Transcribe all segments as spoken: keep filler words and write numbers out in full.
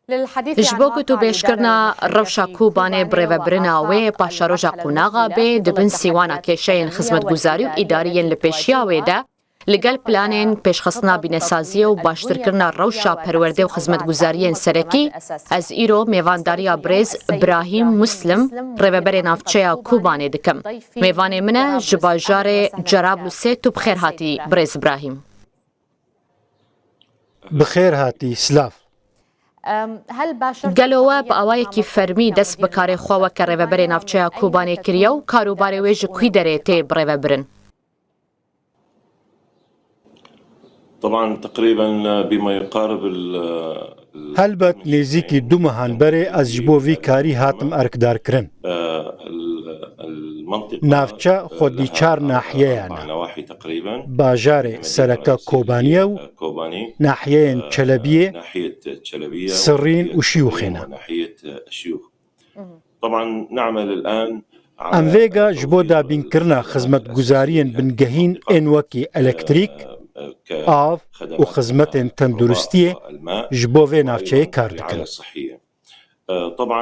Ji bo gotûbêjkirina rewşa Kobanê bi rêvebirina wê paşeroja qonaxa bê, di bin sîwana kêşeyên xizmetguzarî û îdarî yên li pêşiya wê de, li gel planên pêşxistina bînesaziyê û baştirkirina rewşa perwerdê û xizmetguzariyên serekî, ez îro mêvandariya birêz Brahîm Muslim, rêveberê navçeya Kobanê dikim. Mêvanê min e ji bajarê Cerablûsê. Tu bi xêr hatî, birêz Brahîm. Bi xêr hatî, silav. Gelo we bi awayekî fermî dest bi karê xwe weke rêveberê navçeya Kobanê kiriye û karûbarê wê ji kwî derê tê birêvebirin? Helbet nêzîkî du mehan berê ez ji bo vî karî hatim erkdarkirin. Navçe xwedî çar nahiyeyan e. Bajarê sereke Kobaniye û nahiyeyên Çelebiyê, Sirrîn û Şiyûxê ne. Em vêga ji bo dabînkirina xizmetguzariyên bingehîn ên wekî elektrîk, av û xizmetên tenduristiyê ji bo vê navçeyê kar dikin.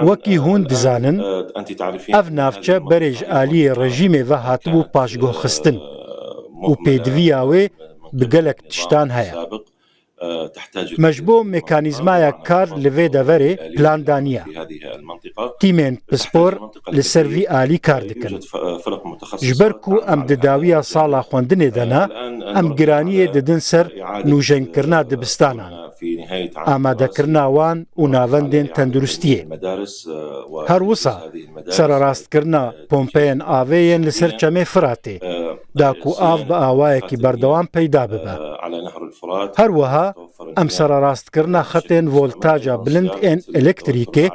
Wekî hûn dizanin, ev navçe berê ji aliyê rejîmê ve hatibû paşguhxistin û pêdiviya wê bi gelek tiştan heye. Me ji bo mekanîzmaya kar li vê deverê plan daniye. Tîmên pispor li ser vî alî kar dikin. Ji ber ku em di dawiya sala xwendinê de ne, em giraniyê didin ser nûjenkirina dibistanan, amadekirina wan û navendên tenduristiyê. Her wisa sererastkirina pompeyên avê yên li ser Çemê Firatê, da ku av bi awayekî berdewam peyda bibe. Her wiha em sererastkirina xetên voltaja bilind ên elektrîkê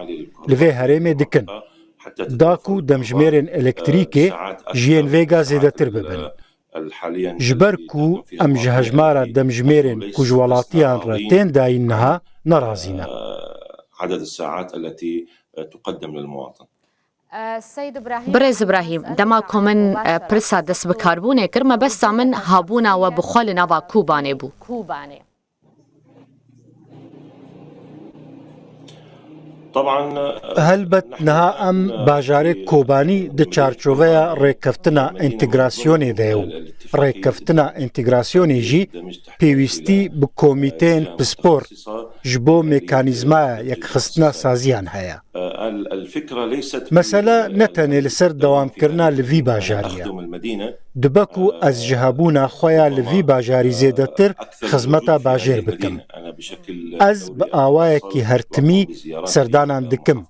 li vê herêmê dikin, da ku demjimêrên elektrîkê ji yên vêga zêdetir bibin. Ji ber ku em ji hejmara demjimêrên ku ji welatiyan re tên dayîn niha nerazî ne. Birêz Îbrahîm, dema ku min pirsa destbikarbûnê kir, mebesta min habûna we bi xwe li nava Kobanê bû. Helbet niha em bajarê Kobanî di çarçoveya rêkeftina entegrasyonê de ye û rêkeftina entegrasyonê jî pêwîstî bi komîteyên pispor ji bo mekanîzmaya yekxistina saziyan heye. Mesele ne tenê li ser dewamkirina li vî bajarî ye. Dibe ku ez ji hebûna xwe ya li vî bajarî zêdetir xizmeta bajêr bikim. Ez bi awayekî hertimî serdanan dikim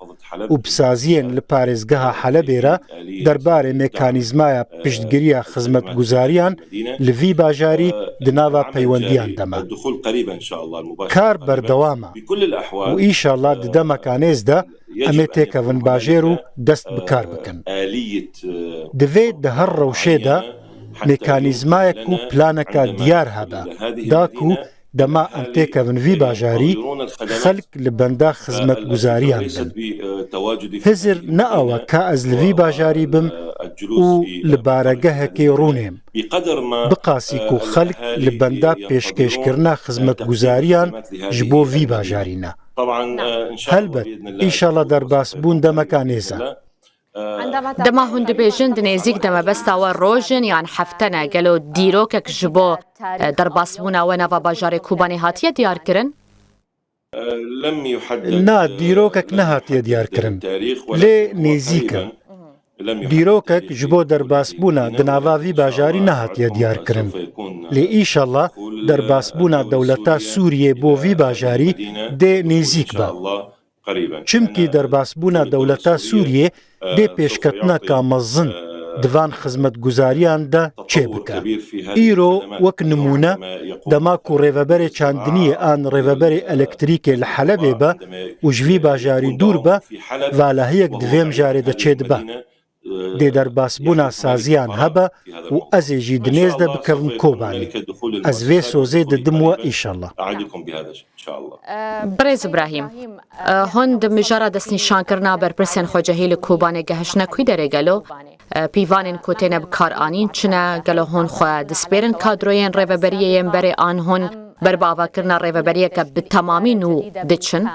û bi saziyên li parêzgeha Helebê re derbarê mekanîzmaya piştgiriya xizmetguzariyan li vî bajarî di nava peywendiyan de me. Kar berdewam e û îşallah di demeka nêz de em ê têkevin bajêr û dest bi kar bikin. Divê di her rewşê de mekanîzmayek û planeka diyar hebe, da ku dema em têkevin vî bajarî, xelk li benda xizmetguzariyan bin. Hizir ne ew e ka ez li vî bajarî bim û li baregehekê rûnêm. Bi qasî ku xelk li benda pêşkêşkirina xizmetguzariyan ji bo vî bajarî ne. Helbet, îşallah derbasbûn demeka nêz e. Dema hûn dibêjin di nêzîk de mebesta we roj in yan hefte ne, gelo dîrokek ji bo derbasbûna we nava bajarê Kobanê hatiye diyarkirin? Na, dîrokek nehatiye diyarkirin. Lê nêzîk e. Dîrokek ji bo derbasbûna di nava vî bajarî nehatiye diyarkirin. Lê îşallah derbasbûna dewleta Sûriyê bo vî bajarî dê nêzîk be. Çimkî derbasbûna dewleta Sûriyê dê pêşketineka mezin di van xizmetguzariyan de çêbike. Îro wek nimûne, dema ku rêveberê çandiniyê an rêveberê elektrîkê li Helebê be û ji vî bajarî dûr be, valahiyek di vê mijarê de çêdibe. Dê derbasbûna saziyan hebe û ez ê jî di nêz de bikevim Kobanê. Ez vê sozê didim we, îşallah. Birêz Îbrahîm, hûn di mijara destnîşankirina berpirsên xwecihî li Kobanê gehiştine kwî derê gelo? Pîvanên ku têne bi kar anîn çi ne? Gelo hûn xwe dispêrin kadroyên rêveberiyê yên berê an hûn ber bi avakirina rêveberiyeke bi temamî nû diçin?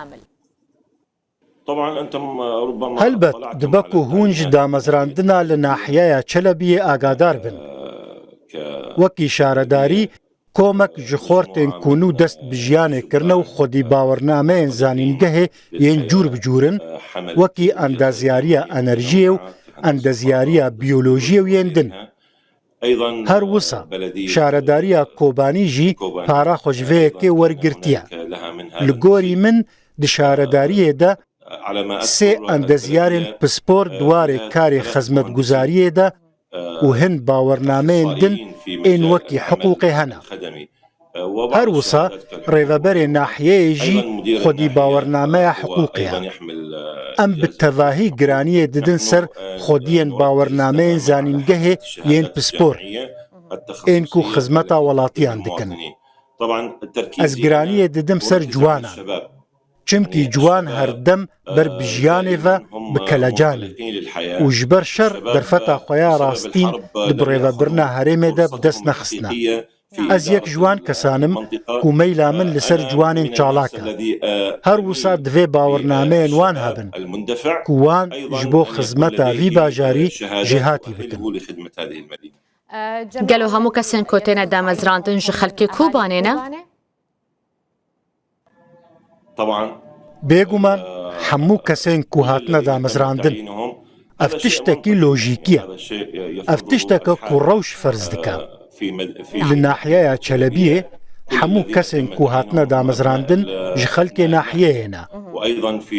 Helbet, dibe ku hûn ji damezrandina li nahiyeya Çelebiyê agadar bin. Wekî şaredarî, komek ji xortên ku nû dest bi jiyanê kirine û xwedî bawernameyên zanîngehê yên cûr bi cûr in, wekî endezyariya enerjiyê û endezyariya biyolojiyê û yên din. Her wisa, şaredariya Kobanî jî para xwe ji vê yekê wergirtiye. Li gorî min, di şaredariyê de sê endezyarên pispor di warê karê xizmetguzariyê de û hin bawernameyên din ên wekî hiqûqê hene. Her wisa rêveberê nahiyeyê jî xwedî bawernameya hiqûqê ye. Em bi tevahî giraniyê didin ser xwediyên bawernameyên zanîngehê yên pispor ên ku xizmeta welatiyan dikin. Ez giraniyê didim ser ciwanan. Çimkî ciwan herdem ber bi jiyanê ve bi kelecan in û ji ber şer derfeta xwe ya rastîn di birêvebirina herêmê de bi dest nexistine. Ez yek ji wan kesan im ku meyla min li ser ciwanên çalak e. Her wisa divê bawernameyên wan hebin ku wan ji bo xizmeta vî bajarî jêhatî bikin. Gelo hemû kesên ku têne damezrandin ji xelkê Kobanê ne? Bêguman hemû kesên ku hatine damezrandin. Ev tiştekî lojîkî ye. Ev tişteke ku rewş ferz dike. Li nahiyeya Çelebiyê hemû kesên ku hatine damezrandin ji xelkê nahiyeyê ne.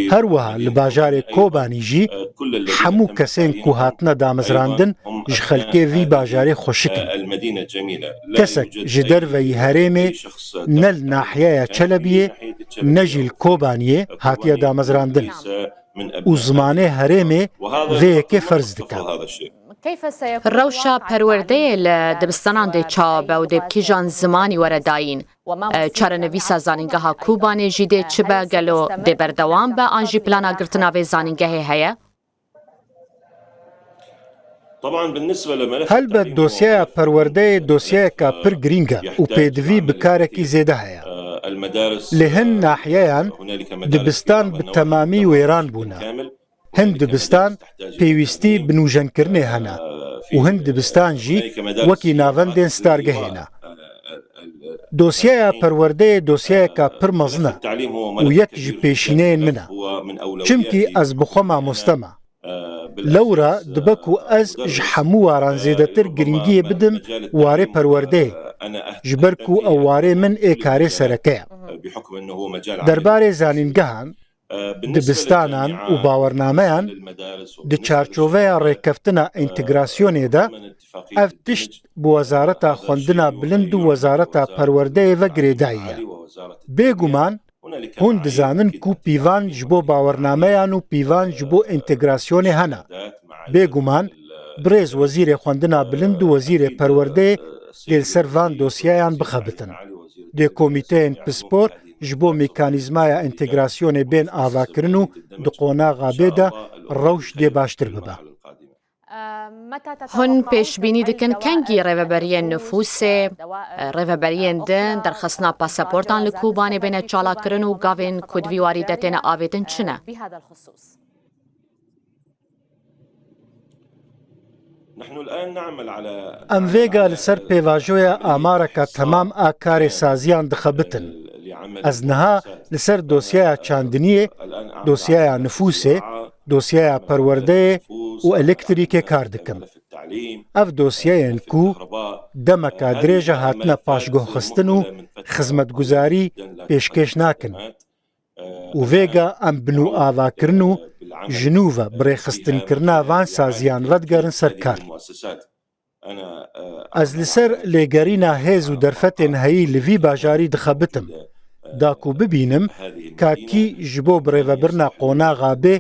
Her wiha li bajarê Kobanî jî hemû kesên ku hatine damezrandin ji xelkê vî bajarê xweşik in. Kesek ji derveyî herêmê ne li nahiyeya Çelebiyê ne jî li Kobaniyê hatiye damezrandin û zimanê herêmê vê yekê ferz dike. Rewşa perwerdeyê li dibistanan dê çawa be û dê bi kîjan zimanî were dayîn? Çarenivîsa zanîngeha Kobanê jî dê çi be? Gelo dê berdewam be an jî plana girtina vê zanîngehê heye? Helbet dosyaya perwerdeyê dosyayeka pir girîng e û pêdivî bi karekî zêde heye. Li hin nahiyeyan dibistan bi temamî wêran bûne. Hin dibistan pêwîstî bi nûjenkirinê hene û hin dibistan jî wekî navendên stargehê ne. Dosyaya perwerdeyê dosyayeka pir mezin e û yek ji pêşîneyên min e. Çimkî ez bi xwe mamoste me. Lewra dibe ku ez ji hemû waran zêdetir girîngiyê bidim warê perwerdeyê, ji ber ku ew warê min ê karê sereke ye. Derbarê zanîngehan, dibistanan û bawernameyan di çarçoveya rêkeftina întegrasyonê de ev tişt bi Wezareta Xwendina Bilind û Wezareta Perwerdeyê ve girêdayî ye. Bêguman hûn dizanin ku pîvan ji bo bawernameyan û pîvan ji bo întegrasyonê hene. Bêguman birêz Wezîrê Xwendina Bilind û Wezîrê Perwerdeyê dê li ser van dosyeyan bixebitin. Dê komîteyên pispor ji bo mekanîzmaya întegrasyonê bên avakirin û di qonaxa bê de rewş dê baştir bibe. Hûn pêşbînî dikin kengî rêveberiyên nifûsê, rêveberiyên din, derxistina pasaportan li Kobanê bêne çalakirin û gavên ku di vî warî de têne avêtin çi ne? Em vêga li ser pêvajoya amareka temam a karê saziyan dixebitin. Ez niha li ser dosyaya çandiniyê, dosyaya nifûsê, dosyaya perwerdeyê û elektrîkê kar dikim. Ev dosyeyên ku demeka dirêj e hatine paşguhxistin û xizmetguzarî pêşkêş nakin. Û vêga em bi nûavakirin û ji nû ve bi rêxistinkirina van saziyan vedigerin ser kar. Ez li ser lêgerîna hêz û derfetên heyî li vî bajarî dixebitim, da ku bibînim ka kî ji bo birêvebirina qonaxa bê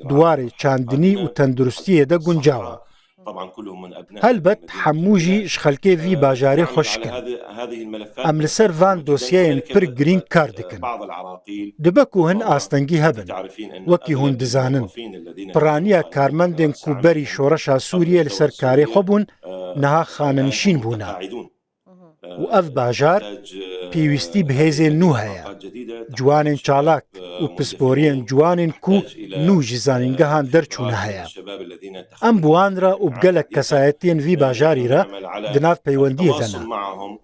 di warê çandinî û tenduristiyê de guncaw e. Helbet hemû jî ji xelkê vî bajarê xweşik in. Em li ser van dosyeyên pir girîng kar dikin. Dibe ku hin astengî hebin. Wekî hûn dizanin, piraniya karmendên ku berî şoreşa Sûriyê li ser karê xwe bûn, niha xanenişîn bûne. Û ev bajar pêwîstî bi hêzên nû heye. Ciwanên çalak û pisporiyên ciwanên ku nû ji zanîngehan derçûne heye. Em bi wan re û bi gelek kesayetiyên vî bajarî re di nav peywendiyê de ne,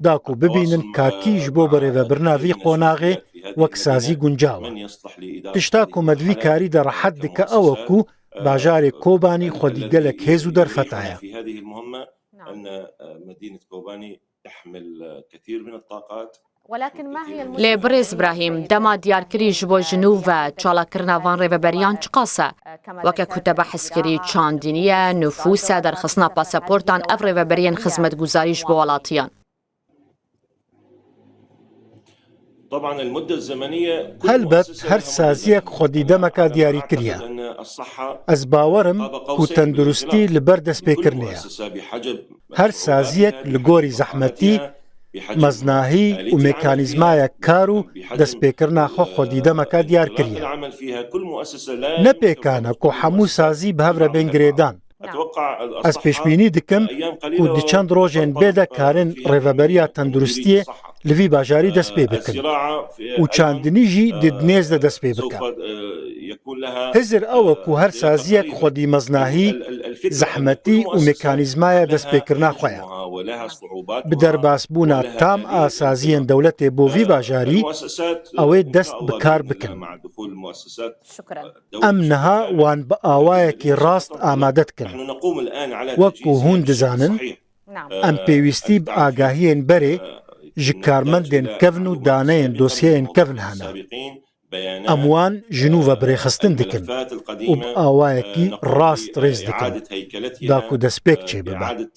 da ku bibînin ka kî ji bo birêvebirina vî qonaxê wek sazî guncaw e. Tişta ku me di vî karî de rehet dike ew e ku bajarê Kobanî xwedî gelek hêz û derfet heye. Lê birêz Îbrahîm, dema diyarkirî ji bo jinû ve çalakirina van rêveberiyan çiqas e? Weke ku te behs kirî, çandinî ye, nifûs e, derxistina pasaportan, ev rêveberiyên xizmetguzarî ji bo welatiyan. Helbet her saziyek xwedî demeka diyarî kiriye. Ez bawer im ku tenduristî li ber destpêkirinê ye. Her saziyek li gorî zehmetî, meznahî û mekanîzmaya kar û destpêkirina xwe xwedî demeka diyar kiriye. Ne pêkan e ku hemû sazî bi hev re bên girêdan. Ez pêşbînî dikim ku di çend rojên bê de karin rêveberiya tenduristiyê li vî bajarî dest pê bikin û çandinî jî di nêz de dest pê bike. Hizir ew e ku her saziyek xwedî meznahî, zehmetî û mekanîzmaya destpêkirina xwe ye. Bi derbasbûna tam a saziyên dewletê bo vî bajarî, ew ê dest bi kar bikin. Em niha wan bi awayekî rast amade dikin. Wek ku hûn dizanin, em pêwîstî bi agahiyên berê ji karmendên kevn û daneyên dosyeyên kevn hene. Em wan ji nû ve birêxistin dikin û bi awayekî rast rêz dikin, da ku destpêk çêbibe.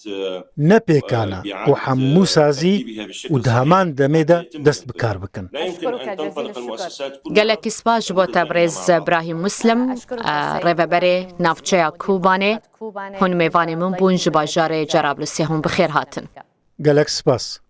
Ne pêkan e ku hemû sazî û di heman demê de dest bi kar bikin. Gelekî spas ji bo te birêz Brahîm Muslim, rêveberê navçeya Kobanê. Hûn mêvanê min bûn ji bajarê Cerablusê. Hûn bi xêr hatin. Gelek spas.